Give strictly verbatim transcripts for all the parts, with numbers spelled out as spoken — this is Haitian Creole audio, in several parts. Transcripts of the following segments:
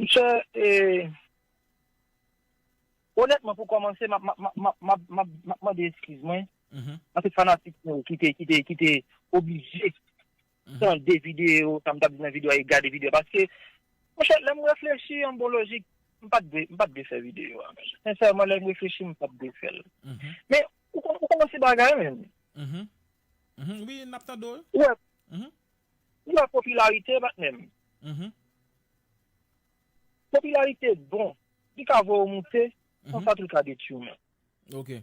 Monchè, e, onètman, pou kòmanse, m ap, m ap, m ap, m ap, m ap, m ap, m ap mande eskiz mwen. Mhm. An tout fanatik nou ki te, ki te, ki te oblije Mhm. tande videyo, sa m t ap di nan videyo a, e gade videyo a. Paske, monchè, lè m reflechi an bon lojik, m pa t dwe, m pa t dwe fè videyo a. Sensèman, lè m reflechi, m pa t dwe fè l. Mhm. Men, ou kon-, ou kòmanse bagay, men. Mhm. Mhm. Wi, n ap tande w. Ou wè, Mhm. ou wè popilarite, patnè m. Mhm. Popilarite bon, li ka voye w moute, Mhm. konsa tou l ka detwi w menm. Ok.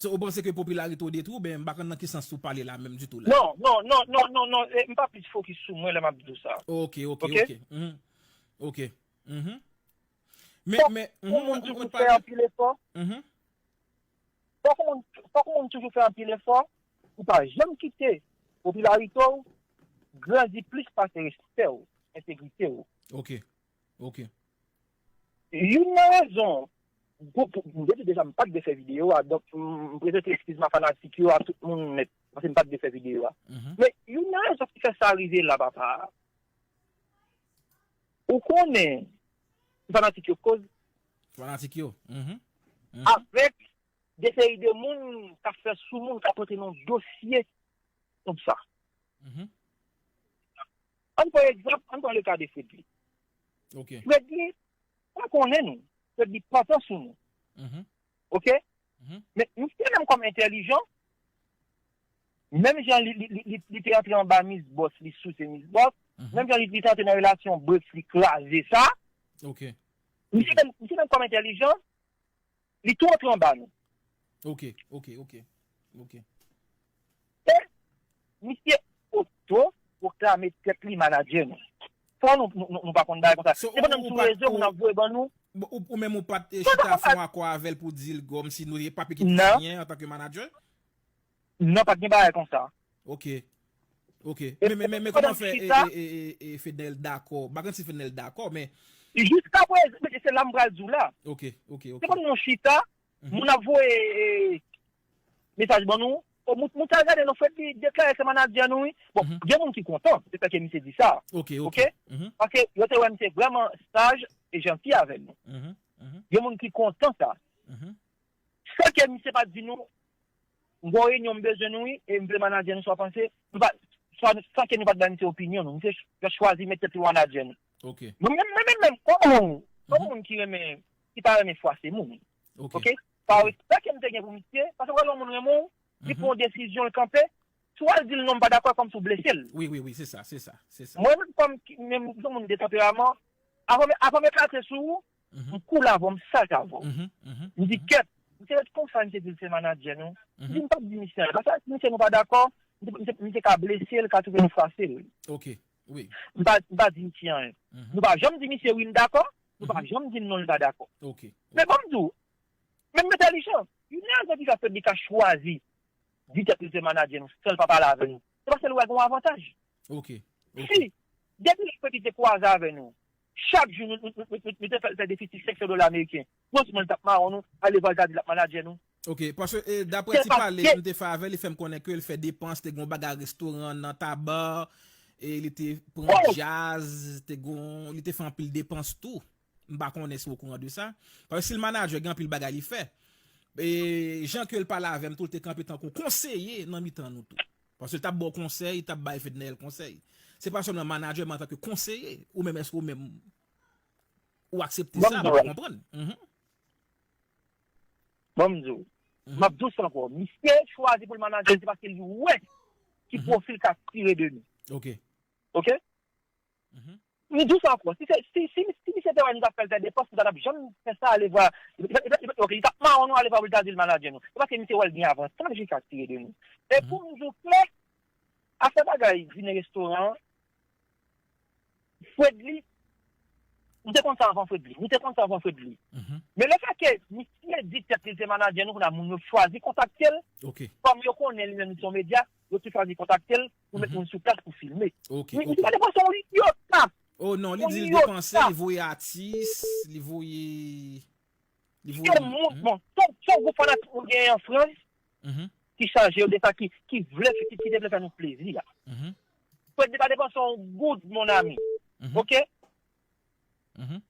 So, ou panse ke popilarite w detwi, oubyen m pa konn nan ki sans ou pale la menm ditou la? Non, non, non, non, non, non, e, m pa plis fokis sou mwen lè m ap di w sa. Ok, ok, Ok? ok. Mhm. Ok. Mhm. Men, Fòk men, yon mhm, moun mwen, toujou mwen fè pale. anpil efò. Mhm. Fòk yon moun, fòk yon moun toujou fè anpil efò pou pa janm kite popilarite w grandi plis pase respè w, entegrite w. Ok. Ok. Youn nan rezon, pou, pou, m te di deja m pa t vle fè videyo a, donk m, m prezante eskiz m a fanatik yo, a tout moun nèt, paske m pa t vle fè videyo a. Mhm. Men youn nan rezon ki fè sa rive la, papa, ou konnen, fanatik yo koz Fanatik yo. Mhm. Mhm. avèk de seri de moun k ap fè sou moun, k ap pote nan dosye konsa. Mhm. Ann pran egzanp, ann pran le ka de Fredly. Ok. Fredly pa konnen nou. Fredly pa tan sou nou. Mhm. Ok? Mhm. Men misye menm kòm entèlijan, menm jan li, li, li, li, li te antre anba Miss Boss, li souse Miss Boss, Mhm. menm jan li, li te antre nan relasyon Brix, li kraze sa. Ok. Misye menm, misye menm kòm entèlijan, li tou antre anba nou. Ok, ok, ok. Ok. E misye oto pwoklame tèt li manadjè nou. Fò nou, nou, nou, nou pa konn bagay konsa. So, Se pandan ou, m ou sou pa, rezo, moun ou, ap voye ban nou. Bon, ou, ou menm ou pa t, eh, Non, chita non, fè yon akò avè l pou di l kòm si nou te pa pike Non. anyen antanke manadjè? Non, pa t gen bagay konsa. Ok. Ok. E Men, men, men, men pandan kòman m fè, e, chita e, e, e, e Fednel dakò? M pa konn si Fednel dakò, men Jiska prezan, men se la m pral di w la. Ok, ok, Se ok. pandan nou chita, Mhm. moun ap voye, e, mesaj ban nou. O, moun, moun sa gade nou fè li deklare se manadjè nou, wi. Bon, Mhm. gen moun ki kontan, se sa ke misye di sa. Ok, ok. Ok? Mhm. Paske yo te wè misye vrèman saj e janti avè nou. Mhm. Mhm. Gen moun ki kontan sa. Mhm. San ke misye pa t di nou, m gon reyinyon, m bezwen nou, wi, e m vle manadjè nou, sa w panse. Nou pa, sa, san ke nou pa t bay misye opinyon nou. Misye ch-, chwazi met tèt li manadjè nou. Ok. Mwen menm, mwen menm, menm, kòm moun, kòm Mhm. moun ki renmen, ki pa renmen fwase moun. Ok. Ok? Pa Ok. respè ke m te gen pou misye, paske wè lè yon moun renmen w, li Mhm. pran yon desizyon, l kanpe, si w al di l non, m pa dakò, kòm si w blese l. Wi, wi, wi, se sa, se sa, se sa. Mwen menm, kòm ki, menm, yon moun de tanperaman, avan m, avan m eklate sou ou, Mhm. m koule avè w, m sal avè w. Mhm, mhm, M di, mhm. Kèt, misye ret konsa, misye di l se manadjè nou. M di, Mhm. M p ap di misye anyen. Paske si misye nou pa dakò, m te, m te, m te ka blese l, ka twouve nou fwase l. Ok, wi. M pa, m pa di misye anyen. Mhm. Nou pa janm di misye wi, n dakò, nou pa Mhm. janm di l non, n pa dakò. Ok, Men ok. ban m di w, menm entèlijan, youn nan rezon ki fè Fredly ka chwazi di tèt li se manadjè nou, san l pa pale avè nou. Se paske l wè gen yon avantaj. Ok, ok. Si, depi lè Fredly te kwaze avè nou, chak jou nou, nou, nou, nou, nou te fè l fè defisi senk san dola ameriken. Franchman, l t ap mawon nou, ale vwa l ta di l ap manadjè nou. Ok, paske, eh, daprè Se ti pale paske m te fè avè l, li fè m konnen ke l fè depans, te gen yon bagay restoran nan Taba, e li te pran Oh! djaz, te gen, li te fè anpil depans tou. M pa konnen si w okouran de sa. Paske si l manadjè, gen anpil bagay li fè. E jan ke l pale avè m tou, l te kanpe tankou konseye nan mitan nou tou. Paske l t ap ba w konsèy, l t ap bay Fednel konsèy. Se pa sèlman manadjè, men antanke konseye, ou menm, èske ou menm, ou aksepte Ban m sa, di w. ou konprann? Mhm. Ban m di w. Mhm. M ap di w sa ankò. Misye chwazi pou l manadjè, se paske li wè ki Mhm. pwofil k ap tire de nou. Ok. Ok? Mhm. M di w sa ankò. Si se, si, si, si misye te wè nou t ap fè l fè depans, nou pa t ap janm fè sa, ale vwa. Ok, li t ap mawon nou, ale vwa pou l ta di l manadjè nou. Se paske misye wè l gen avantaj li ka tire de nou. E Mhm. pou m di w klè, afè bagay dine restoran an, Fredly, nou te konn sa avan Fredly. Nou te konn sa avan Fredly. Mhm. Men lefètke misye di tèt li se manadjè nou, kounye a moun yo chwazi kontakte l, Ok. kòm yo konnen li menm li se yon medya, yo tou chwazi kontakte l pou met Mhm. moun sou plas pou filme. Ok, Li, li ok. pa depanse yon iota. Oh non, li Yon di l iota. depanse, li voye atis, li voye, li voye Yon moun, Mhm. bon, se, se yon gwoup fanatik nou genyen an Frans Mhm. ki chaje yo de sa, ki, ki vle, ki, ki te vle fè nou plezi a. Mhm. Fredly pa depanse yon goud, mon ami. Mhm. Ok? Mhm.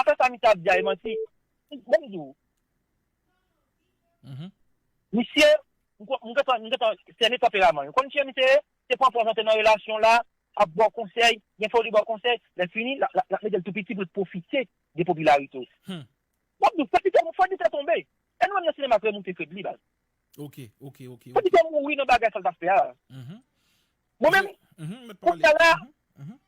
Afè sa misye ap di a e manti. Bon, m di w. Mhm. Misye, m kon- m gentan m gentan sène tanperaman l. Ou konn kijan misye ye? Se pran pòz antre nan relasyon la, ap ba w konsèy, gen fwa li ba w konsèy, lè fini, l ap l ap mete l tou piti pou l pwofite de popilarite w. Hmm. Fò di, fò di tèt, fò di tèt tonbe. E nou menm nan sinema k remoute Fredly, baz. Ok, ok, ok, ok. Fò di tèt mouri nan bagay sa l t ap fè a. Mhm. Mwen menm, mhm, mèt pale. Kounye a la, mhm, mhm.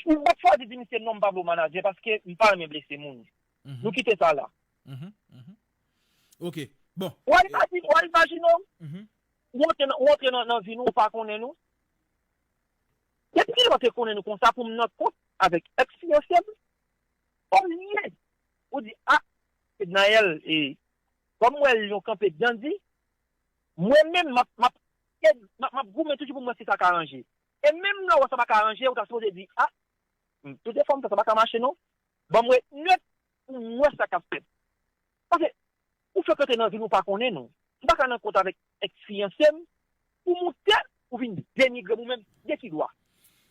M pa t chwazi di misye non, m pa vle w manadjè paske m pa renmen blese moun. Mhm. Nou kite sa la. Mhm, mhm. Ok, bon. Ou al imajine, ou al imajine w, mhm, ou antre nan, ou antre nan, nan vi nou, ou pa konnen nou. Depi kilè w te konnen nou konsa pou m nan kont avèk ex fiyanse m? Olye ou di, a, Fednaelle, e, kòm m wè lyon kanpe dandi, mwen menm, m ap, m ap, m ap, m ap goumen toujou pou m wè si sa ka ranje. E menm lè w wè sa pa ka ranje, ou ta sipoze di, a, m, tout efò m fè, sa pa ka mache non. Ban m ret nèt pou m wè sa k ap fèt. Paske, ou fèk antre nan vi m, ou pa konnen nou. M pa ka nan kont avèk ex fiyanse m, pou moute, ou vin denigre m ou menm, de ki dwa?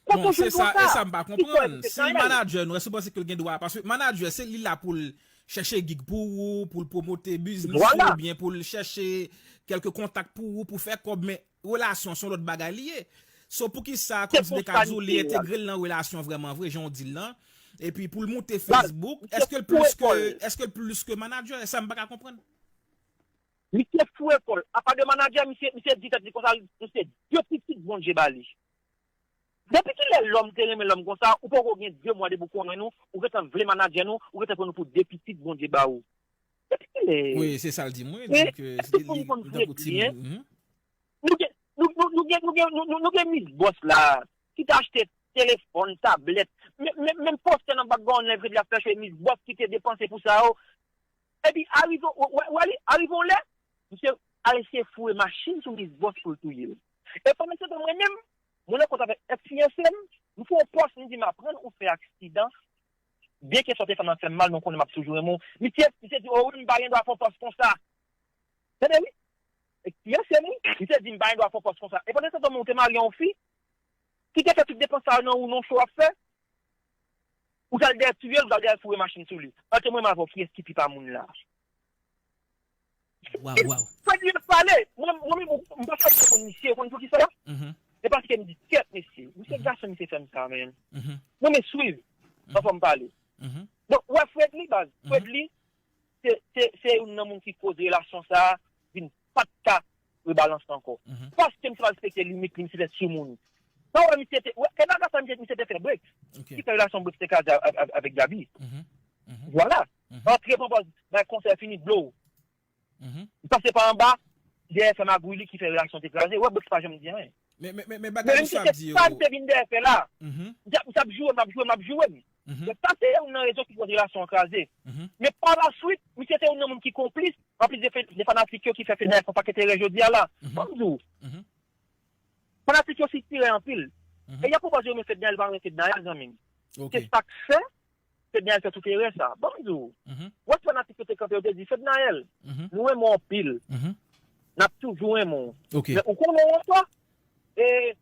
Kote w jwenn dwa sa? Bon, se sa, e sa m pa konprann. Si manadjè nou, èske w panse ke l gen dwa? Paske manadjè, se li la pou l chèche gig pou ou, pou l pwomote biznis ou, oubyen pou l chèche kèlke kontak pou ou, pou fè kòb, men relasyon se yon lòt bagay li ye. So, poukisa, kòmsi m te ka di w, li entegre l nan relasyon vrèman vre, jan w di l lan? Epi pou l moute Facebook, èske l plis ke, èske l plis ke manadjè? E sa m pa ka konprann. Misye foure kò l. Apa de manadjè, misye, misye di tèt li konsa, misye de pitit Bondye ba li. Depi kilè lòm te renmen lòm konsa, ou poko gen de mwa depi w konnen nou, ou gentan vle manadjè nou, ou gentan pran nou pou de pitit Bondye ba ou. Depi kilè? Wi, se sa l di mwen, li di ke se li, li tankou timoun. Nou gen, nou, nou, nou gen, nou gen, nou, nou, nou gen Miss Boss la, ki te achte telefòn, tablèt, men, men, menm postè nan background lan, epi li ap fè cho Miss Boss ki te depanse pou sa yo. Epi arive, w, w, w, w, arive yon lè, misye al eseye foure machin sou Miss Boss pou l touye l. E pandan se tan, mwen menm, mwen nan kont avèk ex fiyanse m, m fè yon pòs, m di, m aprann ou fè aksidan, byen ke sa w te fè m nan fè m mal, men w konnen m ap toujou renmen w. Misye, misye di, o wi, m pa gen dwa fè yon pòs konsa. Tande wi. Ex fiyanse m wi, misye di, m pa gen dwa fè yon pòs konsa. E pandan se tan, mwen te marye yon fi, ki te fè tout depans sa yo nan ou non cho w ap fè, ou t al dèyè touye l, ou t al dèyè foure machin sou li. Ant mwen menm avè w, kiyès ki pi pa moun la? Waw, waw. Fredly ap pale. Mwen, mwen menm, m pa fè konn misye, ou konn poukisa? Mhm. E paske m di, kèt, mesye, misye gason, misye fè m sa, men. Mhm. Mwen, men swiv, anvan m pale. Mhm. Donk, ou wè Fredly, baz, Fredly, se, se, se youn nan moun ki koz relasyon sa a vin pa t ka rebalanse ankò. Mhm. Paske misye pa respekte limit li, misye fè sou moun. Sa w wè misye te, wè, e bagay sa misye, misye te fè break. Ok. Ki fè relasyon break te kraze a-, a-, a-, avèk Gaby. Mhm. Mhm. Vwala. Mhm. Antre pran pòz, bay konsèy fini, blow. Mhm. Li pase pa anba, dèyè fè magouy li ki fè relasyon te kraze. Wè break pa janm di anyen. Men, men, men, men bagay misye ap di yo. Sa misye vin dèyè fè la. Mhm. M t ap, m t ap joure, m ap joure, m ap joure. Mhm. Donk, sa se youn nan rezon ki koz relasyon an kraze. Mhm. Men pa la swit, misye te youn nan moun ki konplis, anplis de, de fanatik yo ki fè Fednaelle fè yon pakèt erè jodi a la. Mhm. Ban m di w, mhm, fanatik yo sitire anpil. Mhm. E y ap pwopoze yo men Fednaelle, pa men Fednaelle, zanmi m. Ok. Se sa k fè Fednaelle fè tout erè sa. Ban m di w, mhm, wè fanatik yo te kanpe, yo te di, Fednaelle, mhm, nou renmen w anpil. Mhm. N ap toujou renmen w. Ok. Men ou konnen yon fwa, e,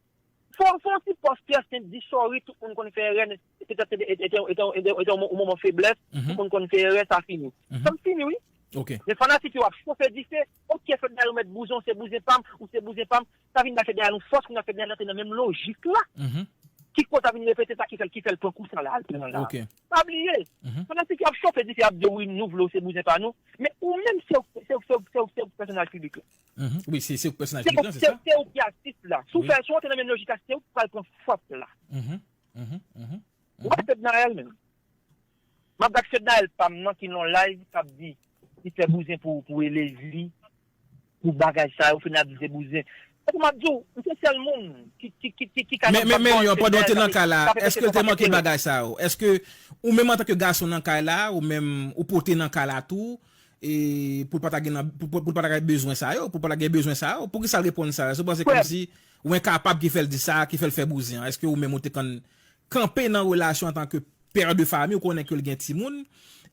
fò, fò yon ti pòs ki achte di sòri, tout moun konn fè erè, petèt se te, te, te, te, te, te yon moman feblès, mhm, tout moun konn fè erè, sa fini. Mhm. Sa fini, wi. Ok. Men fanatik yo ap chofe dife, ok, Fednaelle ou mèt bouzen, ou se bouzen pa m, ou se bouzen pa m, sa vin ba Fednaelle yon fòs, kounye a Fednaelle antre nan menm lojik la. Mhm. Ki koz sa vin repete sa ki fè l, ki fè l pran kou sa la, al pran la. Ok. Pa bliye. Mhm. Fanatik yo ap chofe dife, y ap di w, wi, nou vle w, se bouzen pa nou. Men ou menm, se w, se w, se w, se w, se w pèsonaj piblik la. Mhm. Wi, se, se w pèsonaj piblik la, se sa? Se w ki atis la. Si w fè, si w antre nan menm lojik la, se w ki pral pran fòs la. Mhm. Mhm. Mhm. Ou pa Fednaelle menm. M ap gad Fednaelle pa m nan ki nan live k ap di, li fè bouzen pou, pou Elezi, pou bagay sa yo, Fednaelle ap di se bouzen. Tankou m ap di w, m se sèl moun ki, ki, ki, ki, ki ka nan background Fednaelle k ap, k ap repete sa, k ap repete sa. Men, men, men, Lyon, pandan w te nan kay la, èske l te manke bagay sa yo? Èske ou menm antanke gason nan kay la, ou menm ou pote nan kay la tou, e pou l pa ta gen nan, pou, pou, pou l pa ta gen bezwen sa yo, pou l pa ta gen bezwen sa yo, poukisa l reponn sa yo? Se w panse kòmsi ou enkapab ki fè l di sa, ki fè l fè bouzen an? Èske ou menm ou te konn kanpe nan relasyon antanke pè de fami, ou konnen ke l gen timoun,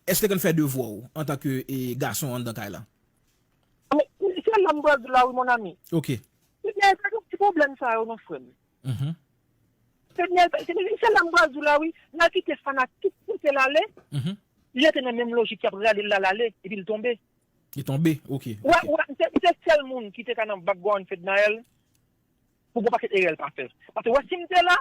èske l konn fè devwa w antanke, e, gason anndan kay la? Men, se la m pral di la, wi, mon ami. Ok. Ebyen, se tout ti pwoblèm sa yo, non, frè m. Mhm. Fednaelle, se, se la m pral di w la, wi. L al kite fanatik pouse l ale. Li rete nan menm lojik y ap rale l la, l ale, epi l tonbe. Li tonbe, ok, ok. Wè, wè, se, se sèl moun ki te ka nan background Fednaelle pou gon pakèt erè l pa fè. Paske wè, si m te la,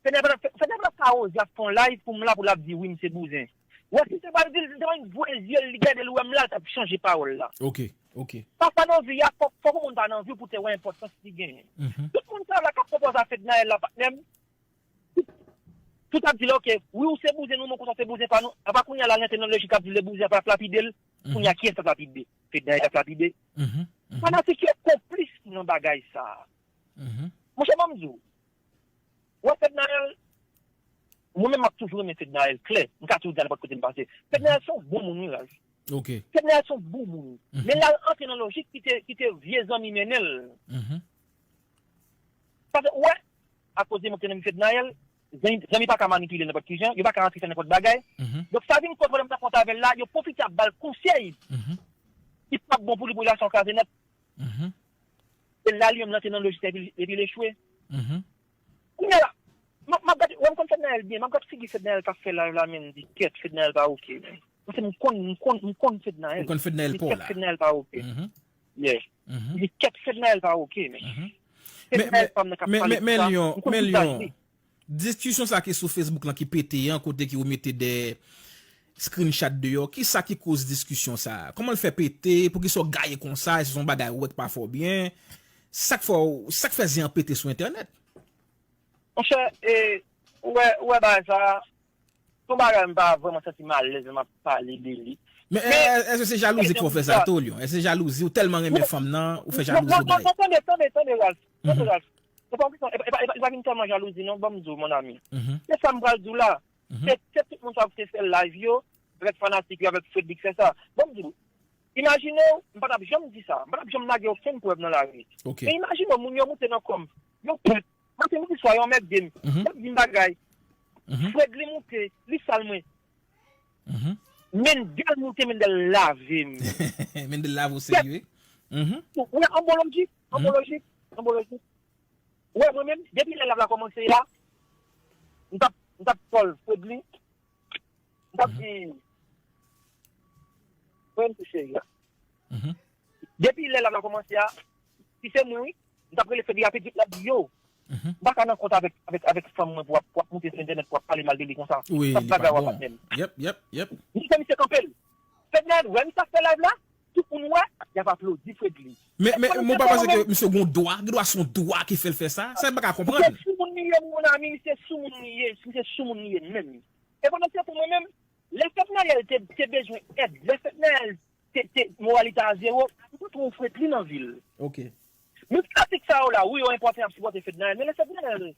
Fednaelle pa t ap, Fednaelle pa t ap ka oze ap fè yon live pou m la pou l ap di wi, m se bouzen. Wè, si m te pral di l, m te pral voye zye l, li gade l, wè m la, l t ap chanje pawòl la. Ok, ok. Pafwa nan vi a, fòk, fòk yon moun pa nan vi w pou te wè enpòtans li genyen. Tout moun sa la k ap pwopoze a Fednaelle la, patnè m, tout ap di l, ok, wi, ou se bouzen nou, men konsa se bouzen pa nou. Apa kounye a la, l rantre nan lojik ap di l bouzen ap lapide l. Kounye a, kiyès k ap lapide? Fednaelle k ap lapide. Fanatik yo konplis nan bagay sa a. Monchè, ban m di w, wè Fednaelle, mwen menm, m ap toujou renmen Fednaelle, klè. M ka toujou di a nenpòt kote m pase. Fednaelle se yon bon moun, wi, Ralph. Ok. Fednaelle se yon bon moun. Men l al antre nan lojik ki te, ki te vye zanmi mennen l. Paske, ou wè, akoz de mwen ki te nan vi Fednaelle, zanmi, zanmi pa ka manipile nenpòt ki jan, yo pa ka rantre fè nenpòt bagay. Donk, sa vin koz pwoblèm sa konsa avè l la, yo pwofite ap ba l konsèy ki p ap bon pou li, pou relasyon an kraze nèt. E la, li menm, l antre nan lojik sa, epi, epi l echwe. Kounye a la, m ap, m ap gade, wè, m konn Fednaelle byen, m ap gade figi Fednaelle k ap fè live la, men m di, kèt, Fednaelle pa oke, men. Paske m konn, m konn, m konn Fednaelle. Ou konn Fednaelle pa w la. Fednaelle pa oke. Yeah. M di, kèt, Fednaelle pa oke, men. Men, Fednaelle men, pa m nan k ap men, pale men, men konsa. Lyon, men Lyon, diskisyon sa ki sou Facebook lan ki pete an, kote ki ou mete de screenshot deyò, ki sa ki koz diskisyon sa? Kòman l fè pete? Poukisa w gaye konsa? Èske se yon bagay ou wè k pa fè w byen? Sa k fè w, sa k fè zen an pete sou entènèt? Monchè, e, ou wè, ou wè bagay sa, se yon bagay m pa vrèman santi m alèz lè m ap pale de li. Men, men, e, e, èske se jalouzi k fè w fè sa tou, Lyon? Èske se jalouzi? Ou tèlman renmen fanm nan, ou fè jalouzi w gaye? Non, non, non, tande, tande, tande, Ralph. Tande, Ralph. Se pa yon kesyon, e pa, e pa, e pa vin tèlman jalouzi, non, ban m di w, mon ami. Se sa m pral di w la. Se, se tout moun sa ki te fè live yo, avèk fanatik yo, avèk Fredly k fè sa. Ban m di w, imajine w, m pa t ap janm di sa. M pa t ap janm lage okenn prèv nan lari. Men imajine w, moun yo moute nan kò m. Yo pèt. Maten, midi, swa, yo anmède m. Y ap di m bagay. Fredly moute, li sal mwen. Mendel moute, Mendel lave m. Mendel lave w serye. Ou wè, an bon lojik, an bon lojik, an bon lojik. Ou wè, mwen menm, depi lè live la kòmanse a, m t ap, m t ap call Fredly, m t ap di, frè m, ti cheri a. Depi lè live la kòmanse a, si se mwen, wi, m t ap rele Fredly rapid vit, l ap di, yo, m pa ka nan kont avèk, avèk, avèk fanm mwen pou w ap, pou w ap moute sou entènèt, pou w ap pale mal de li konsa. Wi, li pa bon. Yep, yep, yep. M di fè misye kanpe l. Fednaelle wè misye ap fè live la, tout moun wè, y ap aplodi Fredly. Men, men, mwen pa panse ke misye gon dwa, gen dwa se yon dwa ki fè l fè sa. Sa m pa ka konprann. Misye sou moun li ye, mon ami, misye sou moun li ye, misye sou moun li ye menm. E pandan se tan mwen menm, lè Fednaelle te, te bezwen èd, lè Fednaelle te, te, moral li te a zewo, m pa twò wè Fredly nan vi l. Ok. Men fanatik sa yo la, wi, yo enpòtan, y ap sipòte Fednaelle, men lè Fednaelle,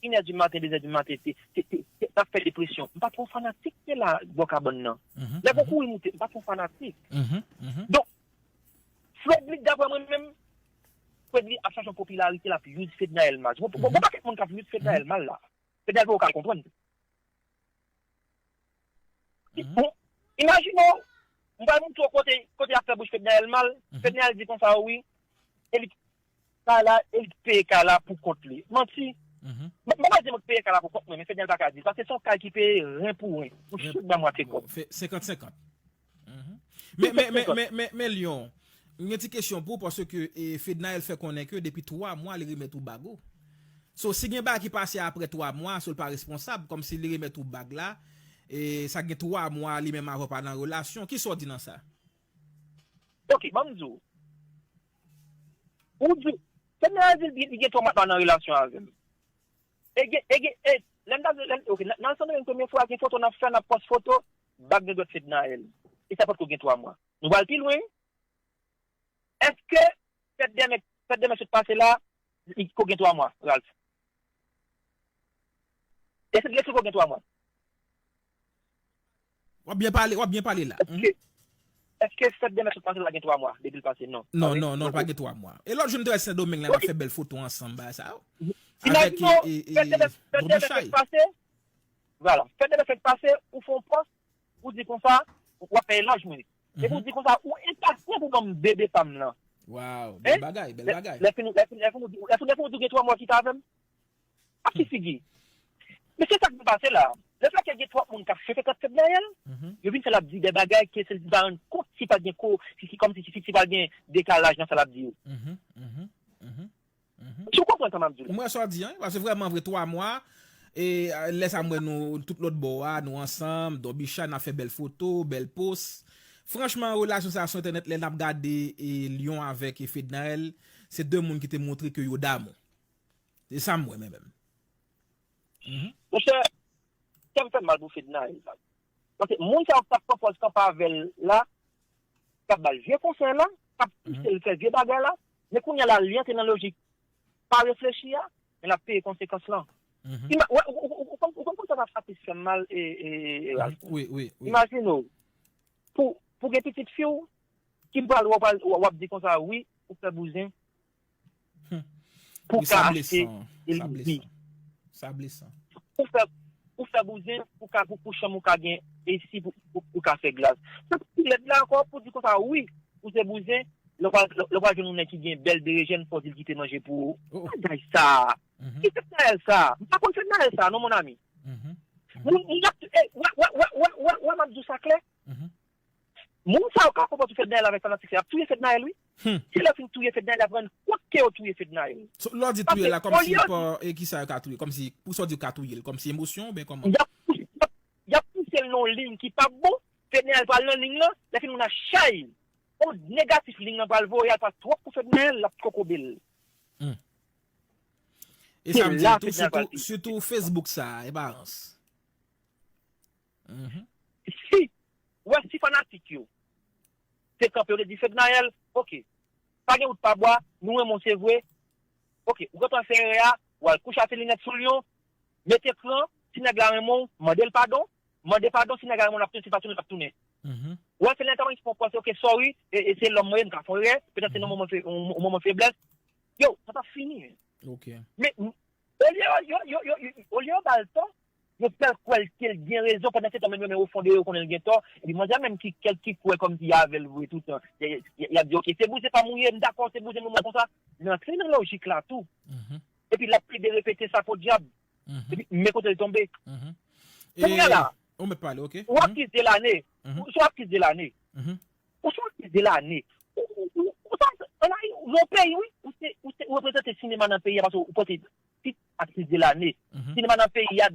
inè di maten, dezè di maten, te, te, te, te, t ap fè depresyon. M pa twò fanatik te la bò kabann nan. Lè pou kouri moute, m pa twò fanatik. Donk, Fredly, daprè mwen menm, Fredly ap chache yon popilarite, l ap use Fednaelle mal. Bon, bon, bon, pakèt moun k ap use Fednaelle mal la. Fednaelle poko ka konprann. Bon, imajine w, m pral montre w kote, kote y ap fè bouch Fednaelle mal. Fednaelle di konsa, wi, e li Kay la, e li peye kay la pou kont li. Manti. M, m pa di mwen k peye kay la pou kont mwen, men Fednaelle pa ka di l, paske se yon kay ki peye ren pou ren. Ou chak ba mwa te kòb. Senkant senkant. Men, men, men, men, men, men Lyon, m gen ti kesyon pou ou, paske, e, Fednaelle fè konnen ke depi twa mwa, li remèt ou bag ou. So, si gen bagay ki pase apre twa mwa, so l pa responsab, kòmsi li remèt ou bag la, e sa gen twa mwa, li menm avè w pa nan relasyon, kisa w di nan sa? Ok, ban m di w. Ou di, Fednaelle di li, li gen twa mwa nan relasyon avè m. E gen, e gen, e, lè m t al, lè m, ok, nan, nan Sandomeng premye fwa, gen foto n ap fè, n ap pòs foto, bag nan dwèt Fednaelle. E sa potko gen twa mwa. Nou pral pi lwen. Èske fèt dèmen, fèt dèmen sot pase la, li ko gen twa mwa, Ralph? Èske, èske ko gen twa mwa? W ap byen pale, w ap byen pale la. Èske, èske fèt dèmen sot pase la gen twa mwa depi l pase? Non. Non, non, non, l pa gen twa mwa. E lòt jou m te wè Sendomeng la, n ap fè bèl foto ansanm, bagay sa yo. Avèk, e, e, e, fèt dèmen, fèt dèmen sot pase, vwala. Fèt dèmen sot pase, ou fè yon pòs, ou di konsa, w ap fè eloge mwen. Epi ou di konsa, ou enpasyan pou ban m bebe pa m lan. Waw, bèl bagay, bèl bagay. Lè fini, lè fini, lè fini, lè fini, lè fini, ou di w gen twa mwa kite avè m. Ak ki figi? Men se sa k vin pase la. Lefètke gen twòp moun k ap frekante Fednaelle, yo vin fè l ap di de bagay ke se li pa rann kont si pa gen ko, si, si, kòmsi si, si pa gen dekalaj nan sa l ap di yo. Si w konprann sa m ap di w la. Mwen sa w di an, paske vrèman vre twa mwa, e lè sa m wè nou tout lòt bò a, nou ansanm, Don Bicha, n ap fè bèl foto, bèl post. Franchman, relasyon sa a sou entènèt, lè n ap gade e Lion avèk e Fednaelle, se de moun ki te montre ke yo damou. Se sa m wè mwen menm. Monchè, kè m fè m mal pou Fednaelle la. Paske moun sa yo k t ap pran pòz kanpe avè l la, k ap ba l vye konsèy la, k ap pouse l fè vye bagay la, men kounye a la, li antre nan lojik pa reflechi a, men l ap peye konsekans lan. Ima- wè, ou- ou- ou- ou konn- ou konn- konn sa k ap satisfè m mal, e, e, e, Ralph? Imajine w, pou, pou gen pitit fi w, ki pral, w ap, w ap di konsa, wi, ou fè bouzen pou ka achte L V. Sa blesan. Ou fè, ou fè bouzen pou ka, pou, pou chanm ou ka gen esi pou, pou, pou ka fè glas. Sa ki pi lèd la ankò, pou di konsa, wi, ou se bouzen, lè w pral, lè w pral jwenn yon nèg ki gen bèl berejèn, fò w di l kite manje pou ou. Bagay sa. Ki Fednaelle sa? M pa konn Fednaelle sa, non, mon ami. Moun, moun ap, e, wè, wè, wè, wè, wè, wè, m ap di w sa klè. Moun sa yo k ap konpòte Fednaelle avèk fanatik sa y ap touye Fednaelle, wi. Se lè yo fin touye Fednaelle, y ap rann kont ke yo touye Fednaelle. So, lè w di touye la, kòmsi pa, e kisa yo ka touye? Kòmsi, pou sa w di yo ka touye l, kòmsi emosyon oubyen kòman? Y ap, y ap, y ap pouse l nan yon liy ki p ap bon, Fednaelle pral nan liy lan, lè fin moun nan chay. Ond negatif liy lan pral voye, al pral twòp pou Fednaelle, l ap kokobe l. E sa m di tou, sitou, sitou Facebook sa, e pa rans. Si, wè, si fanatik yo te kanpe, yo te di Fednaelle, oke, pa gen wout pa bwa, nou renmen w se vre, oke, ou gentan fè erè a, w al kouche ase linèt sou Lion, mete kran, si nèg la renmen w, mande l padon, mande padon, si nèg la renmen w, l ap tounen, si l pa tounen, l ap tounen. Wè, se lè ta pran pòz, oke, sorry, e, e se lòm mwen ye, m ka fè erè, petèt se nan moman fe-, yon, yon moman feblès. Yo, sa t ap fini. Men, olye yo, yo, yo, yo, yo, olye yo ba l tò, yo fè l kwè l ke l gen rezon, pandan se tan menm yo menm o fon de yo konnen l gen tò, epi manzè menm ki kèk ki kwè kòmsi y avè l vre toutan. Y, y, y ap di, oke, se bouzen pa m ou ye, m dakò, se bouzen nou mwen konsa. Men antre nan lojik la tou. Epi l ap plede repete sa podyab. Epi men kote l tonbe. Kounye a la, ou mèt pale, oke? Ou ap kize lane. Ou, ou ap kize lane. Ou se yon atis de lane. Ou, ou, ou, ou sa, an Ayiti, yon peyi, wi, ou se, ou se, ou reprezante sinema nan peyi a, paske ou pote tit atis de lane. Sinema nan peyi a,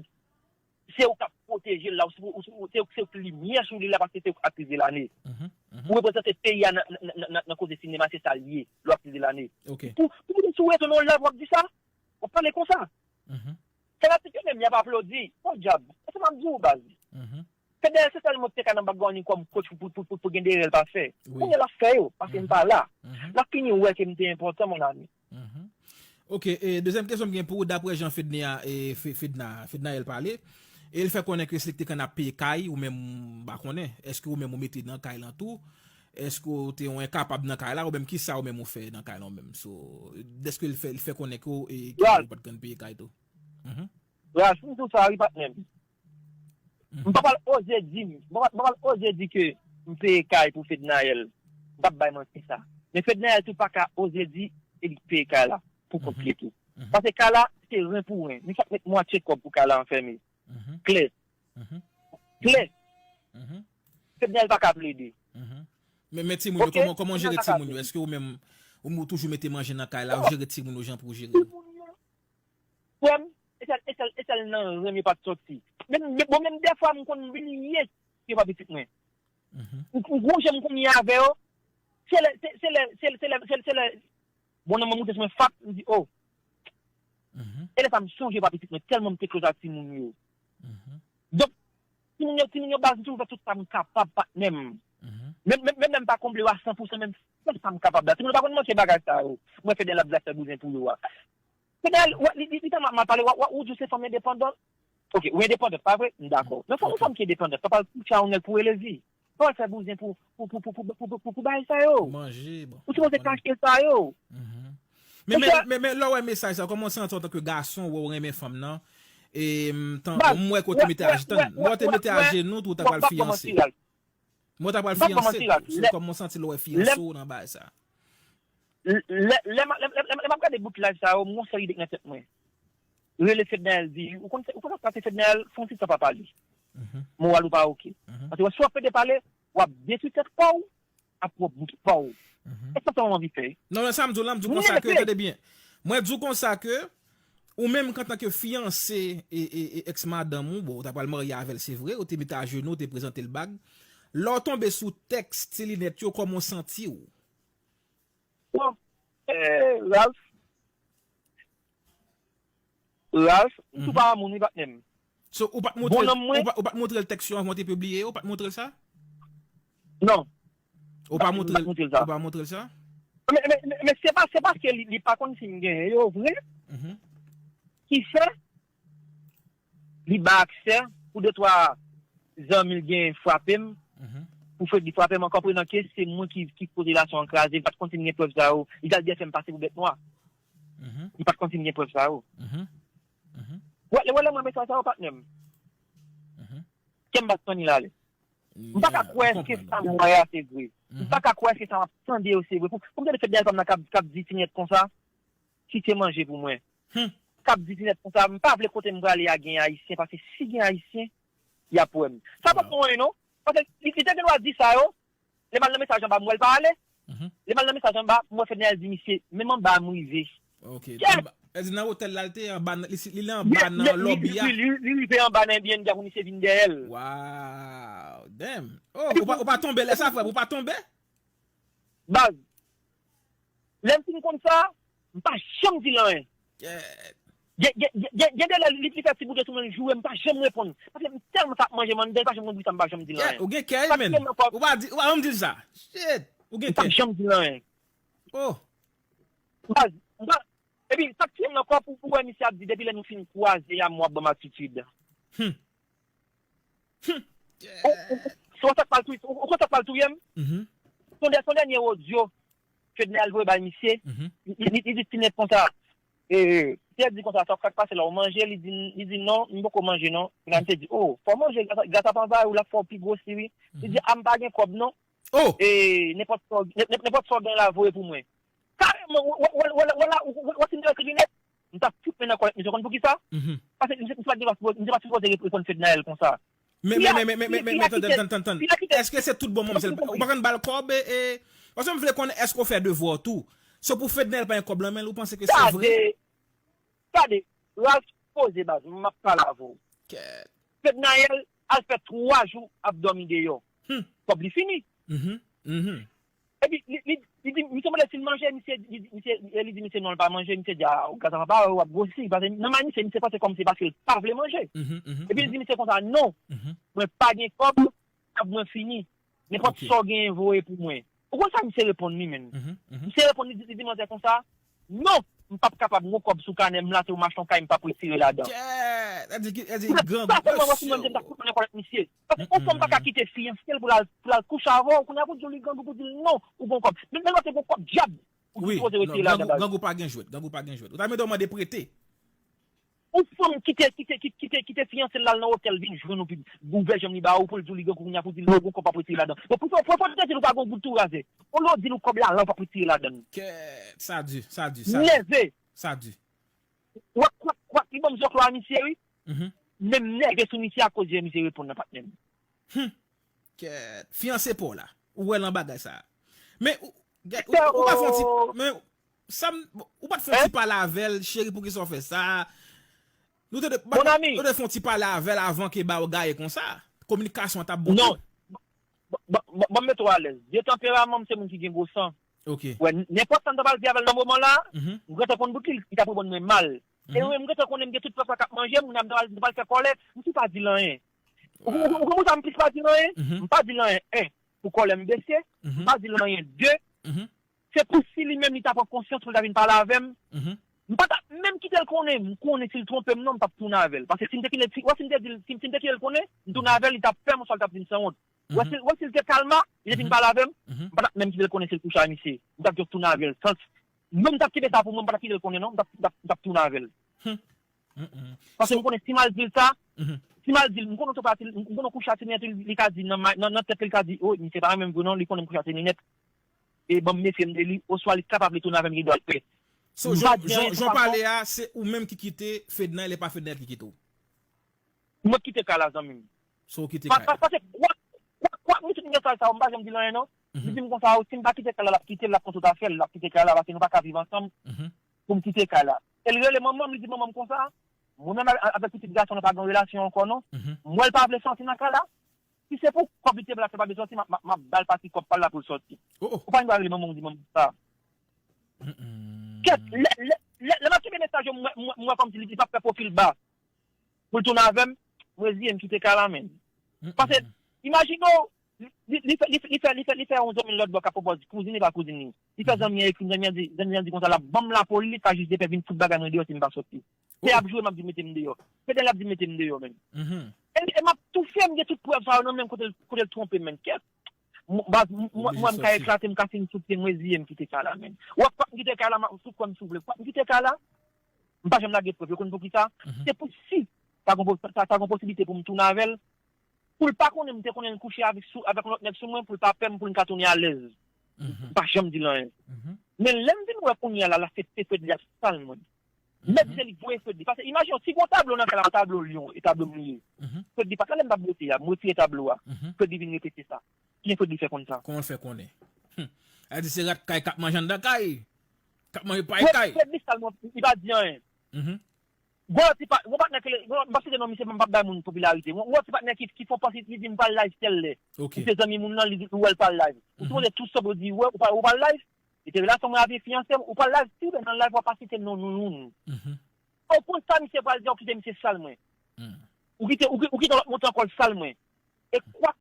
se ou k ap pwoteje l la, ou se, ou se, ou se, se ou k limyè sou li la, paske se ou atis de lane. Ou reprezante peyi a nan, nan, nan, nan, nan koze sinema, se sa l ye, lè w atis de lane. Pou, pou moun sou rezo nan live, w ap di sa, w ap pale konsa. Fanatik yo menm, y ap aplodi. Podyab, e sa m ap di w, baz. Fednaelle se sèl moun ki te ka nan background li kòm coach pou, pou, pou, pou gen de erè l pa fè. Kounye a l ap fè yo, paske m pa la. L ap fini wè ke m te enpòtan, mon ami. Ok, e dezyèm kesyon m gen pou ou, daprè jan Fedna, e Fe-, Fedna, Fednaelle pale, e l fè konnen ke se li ki te konn ap peye kay, ou menm, m pa konnen, èske ou menm ou mete nan kay lan tou? Èske ou te yon enkapab nan kay la, ou menm kisa ou menm ou fè nan kay la ou menm? So, dèske l fè, l fè konnen ke ou, e, ke ou pa t konn peye kay tou? Ralph, m di w sa wi, patnè m. M pa pral oze di, m pa, m pa pral oze di ke m peye kay pou Fednaelle. M p ap bay manti sa. Men Fednaelle tou pa ka oze di e li peye kay la pou kont li tou. Paske kay la, se ren pou ren. Li fèk met mwatye kòb pou kay la anfème. Klè. Klè. Fednaelle pa ka plede. Men, men timoun yo, kòman, kòman w jere timoun yo? Èske ou menm, ou, ou toujou mete manje nan kay la, ou jere timoun yo jan pou w jere yo? Frè m, e sèl, e sèl, e sèl nan ren m yo pa t sòti. Men, men, bon, menm dèfwa, m konn bliye ke se pa pitit mwen. M, m gon jan m konn ye avè yo. Se lè, se, se lè, se, se lè, se, se lè, bon, nan mwen monte sou mwen, fap, m di, o. E lè sa, m sonje pa pitit mwen, tèlman m te close ak timoun yo. Donk, timoun yo, timoun yo baz, m toujou fè tout sa m kapab, patnè m. Menm, menm, menm lè m pa konble yo a san pou san, men m fè sa m kapab la. Timoun yo pa konn manke bagay sa yo. Mwen fè de lap zafè bouzen pou yo a. Fednaelle, wè, li, li, li tèlman mal pale, wè, wè, ou di w se fanm endepandant. Ok, ou endepandant, pa vre? M dakò. Men fò yon fanm ki endepandant, pa pral kouche a yon nèg pou rele vi. Pa pral fè bouzen pou, pou, pou bagay sa yo. Manje, bon. Ou sipoze kache sa yo. Men, men, men, men, lè w wè mesaj sa, kòman w santi w antanke gason, wè w renmen fanm nan? E, m, tan, m wè ke w te mete aje, tann, m wè w te mete ajenou, tou w ta pral fiyanse. Men w t ap pral fiyanse tou. Se kòman w santi lè w wè fiyanse w nan bagay sa? Lè, lè, lè, lè, lè, lè m ap gade bout live sa yo, m gon seri ide k nan tèt mwen. rele Fednaelle di, ou konn, ou konn sa k pase Fednaelle, fè yon ti tan pa pale. Moral ou pa oke. Paske si w ap pede pale, w ap detwi tèt pa w, ap pwòp bout pa w. E sa sa w anvi fè? Non, men sa m di w la, m di w konsa ke, tande byen. Mwen di w konsa ke, ou menm antanke fiyanse e, e, e èks madanm ou, bon, ou ta pral marye avè l, se vre, ou te met ajenou, ou te prezante l bag. Lè w tonbe sou tèks ti linèt yo, kòman w santi w? Bon, eh, Ralph, Ralph, m tou pa moun wi, patnè m. So, ou pa t montre, ou pa, ou pa t montre l tèks yo anvan w te pibliye yo? Ou pa t montre l sa? Non. Ou pa montre l, ou pa montre l sa? Men, men, men, men se pa, se paske li, li pa konn si m genyen yo vre. Ki fè li ba aksè pou de twa zanmi l genyen frape m, pou Freddy frape m, an konprenan ke se mwen ki, ki koz relasyon an kraze, li pa t konn si m gen prèv sa yo, li t al byen fè m pase pou bèt nwa. Li pa t konn si m gen prèv sa yo. Wè, wè lè mwen mesaj sa yo, patnè m. Kè m bat fanmi l ale. M pa ka kwè ke sa m wè a se vre. M pa ka kwè ke sa m ap tande yo se vre. Pou, pou m tande Fednaelle pa m nan k ap, k ap di ti nèt konsa, kite manje pou mwen. K ap di ti nèt konsa, m pa vle kote m prale a gen Ayisyen, paske si gen Ayisyen, y ap wè m. Sa pa bon anyen non. Paske li, li te gen dwa di sa yo, lè m al nan mesaj anba, m wè l pa ale. Lè m al nan mesaj anba, m wè Fednaelle di misye, menm anba a m rive. Ok. Kèt! Anba, e di nan otèl la l te ye, anba nan, li, li anba nan lòbi a. Li, li, li, li rive anba nan Airbnb a pou misye vin dèyè l. Wow, damn. Oh, ou pa, ou pa tonbe lè sa, frè m, ou pa tonbe? Baz, lè m fin konn sa, m pa janm di l anyen. Kèt! Gen, gen, gen, gen, gen de lè li, li fè ti bout sou mwen, l joure m, m pa janm reponn. Paske m tèlman sa ap manje m anndan, li pa janm konn poukisa m pa janm di l anyen. Ou gen kè wi, menn. Ou pa di, ou pa janm di l sa. Shit! Ou gen kè. M pa janm di l anyen. Oh! Baz, m pa, epi sa k tiye m nan kò pou, pou wè misye ap di depi lè nou fin kwaze a m w ap ban m atitid. Hmm. Ou, ou, ou, ou konn sa k pral touye, ou, ou konn sa k pral touye m? Se yon dè, se yon dènye odyo Fednaelle voye bay misye. Li, li, li, li di ti nèt konsa, e, Pierre di konsa, sa k pase la, ou manje? Li di, li di non, m poko manje non. Nan misye di, oh, fò w manje, gras a, gras a travay ou, l ap fè w pi gwosi wi. Li di, a m pa gen kòb non. Oh! E, nenpòt sa w, nen-, nen-, nenpòt sa w gen la, voye pou mwen. Kareman, w, w, w, w, w, w, w, w, w, w, w, w, w, w, w, w, w, w, m t ap fout men nan kòlèt misye, ou konn poukisa? Paske misye, misye pa t gen, misye pa t sipoze reponn Fednaelle konsa. Men, men, men, men, men, men, men, tann, tann, tann, tann. Èske se tout bon manmzèl? Ou pa konn ba l kòb, e, e, paske m vle konnen èske w fè devwa w tou. Se pou Fednaelle pa gen kòb nan men l, ou panse ke se vre? Gade, gade, Ralph, poze baz, m ap pale avè w. Kèt. Fednaelle al fè twa jou ap dòmi deyò. Kòb li fini. Epi, li, li, li di, misye mande si l manje, misye, li, misye, li di misye non, l pa manje, misye di, a, gras a papa, w ap gwosi, paske nan may misye, misye panse kòmsi paske l pa vle manje. Epi li di misye konsa, non, mwen pa gen kòb, kòb mwen fini. Nenpòt sa w genyen voye pou mwen. Ou konn sa misye reponn li menm? Misye reponn li, li di manzè konsa, non, m p ap kapab, m gon kòb sou kanè m la, se ou m achte yon kay, m p ap retire ladan. Kèt, sa di ki, sa di grangou. Sa sèlman mwen, si mwen menm, m t ap fout mwen nan kòlèt misye. Paske yon fanm pa ka kite fiyanse l pou l al, pou l al kouche avè w, kounye a pou di w li grangou, pou di l non, ou gon kòb. Men, men lòt te gon kòb dyab, ou sipoze retire ladan baz. Grangou pa gen jwèt, grangou pa gen jwèt. Ou ta mete w mande prete. Yon fanm kite, kite, kite, kite, kite fiyanse l al nan otèl, vin jwenn ou, pi ouvè janm li ba ou, pou l di w li grangou kounye a, pou di l non, gon kòb p ap retire ladan. Bon, pou, pou, pou, pou te di l ou pa gon goud tou razè. Olye w di l ou kòb la, la, ou p ap retire ladan l. Kèt, sa di, sa di, sa di. Nève. Sa di. Kwak, kwak, kwak, li ban m zòklò a misye, wi. Men m nève sou misye akoz jan misye reponn nan patnè m. Kèt, fiyanse pa w la. Ou wè nan bagay sa. Men, ou, ou, ou pa fè yon ti, men, sa m, ou pa t fè yon ti pale avè l, cheri, poukisa w fè sa? Nou te, nou te fè yon ti pale avè l avan ke ba w gaye konsa. Kominikasyon an t ap bon tou. Non. Ban, ban, ban, ban m mete w alèz. De tanperaman m se moun ki gen gwo san. Ok. Wè, n-, nenpòt sa m ta pral di avè l nan moman la, m gentan konn bout li, li t ap reponn mwen mal. E mwen, m gentan konnen m gen tout pèp la k ap manje m, m ta pral, m ta pral fè kòlè, m tou pa di l anyen. Ou, ou, ou, ou konn pou sa m plis pa di l anyen? M pa di l anyen, en, pou kòlè m bese, m pa di l anyen, de, se pou si li menm li ta pran konsyans pou l ta vin pale avè m, m pa ta menm kite l konnen, m konnen si l twonpe m non, m p ap tounen avè l. Paske si m te kite, si, wè, si m te di l, si, si m te kite l konnen, m tounen avè l, li t ap fè m, oswa li t ap di m sanwont. Wè si, wè si l te kalma, li te vin pale avè m, m pa t ap menm kite l konnen si l kouche a misye. M t ap just tounen avè l. Sans, mwen m t ap kenbe sa pou mwen, m pa t ap kite l konnen non, m t ap, m t ap, m t ap tounen avè l. Paske m konnen si m al di l sa, si m al di l, m konnen tou pati, m konnen kouche a ti nèt, li ka di nan, nan, nan tèt li, li ka di, o, misye pa renmen m vre non, li konnen m kouche a ti nèt. E ban m mefye m de li, oswa li kapab li tounen avè m, li dwa l pè. So, jan w pale a, se ou menm ki kite Fedna, e lè pa Fedna ki kite w. Mwen kite kay la, zanmi m. So, ou kite kay la. Paske kwa, kwa, kwa, mwen tout nèg sa, sa, m pa janm di l anyen, non. Li di m konsa, si m pa kite kay la, l ap kite, l ap konn tout afè l, l ap kite kay la, paske nou pa ka viv ansanm pou m kite kay la. E l rele manman m, li di manman m konsa, mwen menm avèk pitit gason nan pa gen relasyon ankò, non. Mwen, l pa vle sòti nan kay la. Si se pou kòb li te ba l, se pa bezwen sòti, m ap ba l pati kòb pa l la pou l sòti. Ou pa gen dwa rele manman w di manman sa. Kèt, lè, lè, lè, lè m ap kenbe mesaj yo, m wè, m wè, m wè kòmsi li, li p ap fè pwofil ba pou l tounen avè m, m reziye m kite kay la, menm. Paske, imajine w, li, li, li fè, li, fè, li, fè, li fè, li fè yon zanmi l lòt bò k ap pwopòz kouzin li, pa kouzin li. Li fè zanmi an ekri, zanmi an di, zanmi an di konsa, l ap ban m lapòl li, pa jis de pè vin fout bagay mwen deyò si m pa sòti. Se ap jwe, m ap di mete m deyò. Fedna ap di mete m deyò, menm. E, e m ap toufe, m gen tout prèv sa yo nan men m kote, kote l twonpe m, menm. Kèt. Baz, mwen, mwen, m ka eklate, m ka fin sou pye, m reziye m kite kay la, menm. W ap m kite kay la, m ap sou kò m si w vle. W ap m kite kay la. M pa janm lage prèv. Yo konn poukisa? Se pou si ta gon, ta, ta gon posiblite pou m tounen avè l. Pou l pa konnen m te konnen l kouche avèk, sou, avèk yon lòt nèg sou mwen, pou l pa pè m, pou l ka tounen alèz. M pa janm di l anyen. Men lè m vin wè kounye a la, la se, se Fredly ap sal mwen. Mèt se li k voye Fredly. Paske imajine w, si gon tablo nan kay la, tablo lyon, e tablo m li ye. Fredly pa t la lè m t ap bwote a, m retire tablo a. Fredly vin repete sa. Kijan Fredly fè konn sa? Kòman l fè konnen? Humm. Sa vle di se rat kay k ap manje anndan kay. K ap manje pay kay. Fredly sal mwen, li pa di anyen. Gon lòt ti pa, gon patnè ke, gon lòt, m p ap site non misye, m p ap bay moun popilarite. Gon, gon lòt ti patnè ki, ki fè yon pòs, li di m pral live tèl lè. Li se zanmi moun nan, li di ou wè l pral live. Ou sipoze tou sòt ou di ou wè, ou pral, ou pral live. Li te relasyon mwen avè fiyanse m, ou pral live, si w nan live w ap pa site non moun. Ou konn sa misye pral di a, ou kite misye sal mwen. Ou kite, ou, ou kite lòt monte ankò l sal mwen. E kwak,